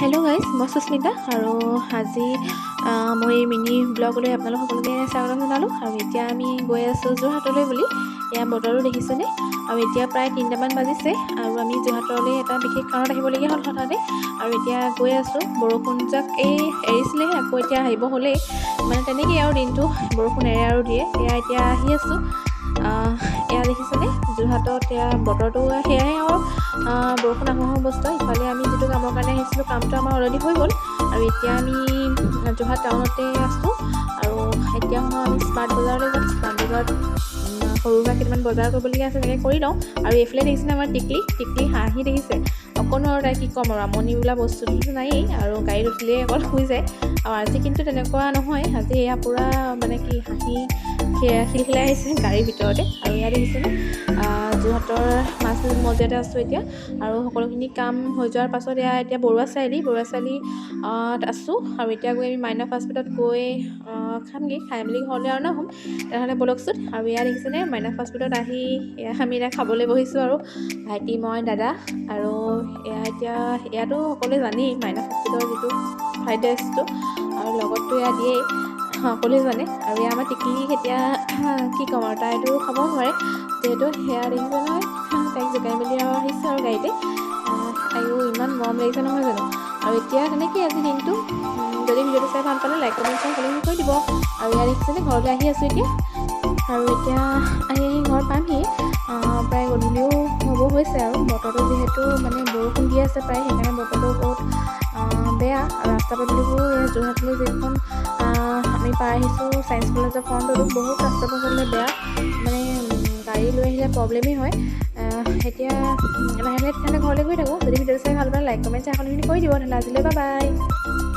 Hello' guys, মই সুস্মিতা আৰু আজি মোৰ এই মিনি ব্লগলৈ আপোনালোক সকলোকে স্বাগতম জনালোঁ। আৰু এতিয়া আমি গৈ আছোঁ যোৰহাটলৈ বুলি। এয়া বতৰো দেখিছেনে? আৰু এতিয়া প্ৰায় 3টামান বাজিছে আৰু আমি যোৰহাটলৈ এটা বিশেষ কাৰণত আহিবলগীয়া হ'ল হঠাতে। আৰু এতিয়া গৈ আছোঁ। বৰষুণজাক এই এৰিছিলেহে, আকৌ এতিয়া আহিব হ'লেই। মানে তেনেকেই আৰু দিনটো বৰষুণ এৰে আৰু দিয়ে। এয়া এতিয়া আহি আছোঁ। এয়া দেখিছেনে যোৰহাটত এয়া বতৰটো সেয়াই আৰু বৰষুণ আহোঁ আহোঁ অৱস্থা। ইফালে আমি যিটো কামৰ কাৰণে আহিছিলোঁ, কামটো আমাৰ অলৰেডি হৈ গ'ল আৰু এতিয়া আমি যোৰহাট টাউনতে আছোঁ। আৰু এতিয়া সময় আমি স্মাৰ্ট বজাৰলৈ যাম। স্মাৰ্ট বজাৰত সৰু সুৰা কেইটামান বজাৰ কৰিবলগীয়া আছে, তেনেকৈ কৰি লওঁ। আৰু এইফালে দেখিছেনে আমাৰ টিকলি? টিকলি হাঁহি দেখিছে অকণো আৰু তাই কি ক'ম আৰু, আমনি বোলা বস্তুটোতো নায়েই আৰু গাড়ীত উঠিলেই অকল শুই যায়। আৰু আজি কিন্তু তেনেকুৱা নহয়। আজি এয়া পূৰা মানে কি হাঁহি খিলখিলাই আহিছে গাড়ীৰ ভিতৰতে। আৰু এয়া দেখিছেনে, যোৰহাটৰ মাজ মজিয়াতে আছোঁ এতিয়া। আৰু সকলোখিনি কাম হৈ যোৱাৰ পাছত এয়া এতিয়া বৰুৱা চাৰিআলি আছোঁ। আৰু এতিয়া গৈ আমি মাইনা ফাষ্টফুডত গৈ খামগৈ, খাই মেলি ঘৰলৈ ৰাওনা হ'ম। তেনেহ'লে ব'লকচোন। আৰু এয়া দেখিছেনে, মাইনা ফাষ্টফুডত আহি এয়া আমি এতিয়া খাবলৈ বহিছোঁ আৰু ভাইটি, মই, দাদা। আৰু এয়া এতিয়া ইয়াতো সকলোৱে জানেই মাইনা ফাষ্টফুডৰ যিটো ফ্ৰাইড ৰাইচটো আৰু লগততো এয়া দিয়েই, সকলোৱে জানে। আৰু এয়া আমাৰ টিকলিক এতিয়া কি ক'ম আৰু, তাইতো খাব নোৱাৰে যিহেতু। সেয়া দেখিছে নহয়, তাইক জোকাই মেলি আৰু আহিছোঁ আৰু গাড়ীতে। আৰু ইমান মৰম লাগিছে নহয় জানো? আৰু এতিয়া তেনেকেই আজি দিনটো। যদি ভিডিঅ'টো চাই ভাল পালে লাইক, কমেণ্ট, শ্বেয়াৰ সকলোখিনি কৰি দিব। আৰু ইয়াত দেখিছেনে, ঘৰলৈ আহি আছোঁ এতিয়া। আৰু এতিয়া আহি আহি ঘৰ পামহি, প্ৰায় গধূলিও হ'ব হৈছে। আৰু বতৰটো যিহেতু মানে বৰষুণ দি আছে প্ৰায়, সেইকাৰণে বতৰটো বহুত বেয়া। আৰু ৰাস্তা পদূলিবোৰ, যোৰহাটলৈ যিখন আমি পাৰ আহিছোঁ, ছায়েন্স কলেজৰ ফ্ৰণ্টতো বহুত ৰাস্তা পদূলি বেয়া, মানে গাড়ী লৈ আহিলে প্ৰব্লেমেই হয়। এতিয়া লাহে লাহে তেতিয়াহ'লে ঘৰলৈ গৈ থাকোঁ। যদি ভিডিঅ'টো চাই ভাল পালে লাইক, কমেণ্ট, শ্বেয়াৰ সকলোখিনি কৰি দিব। তেনেহ'লে আজিলৈ বাই বাই।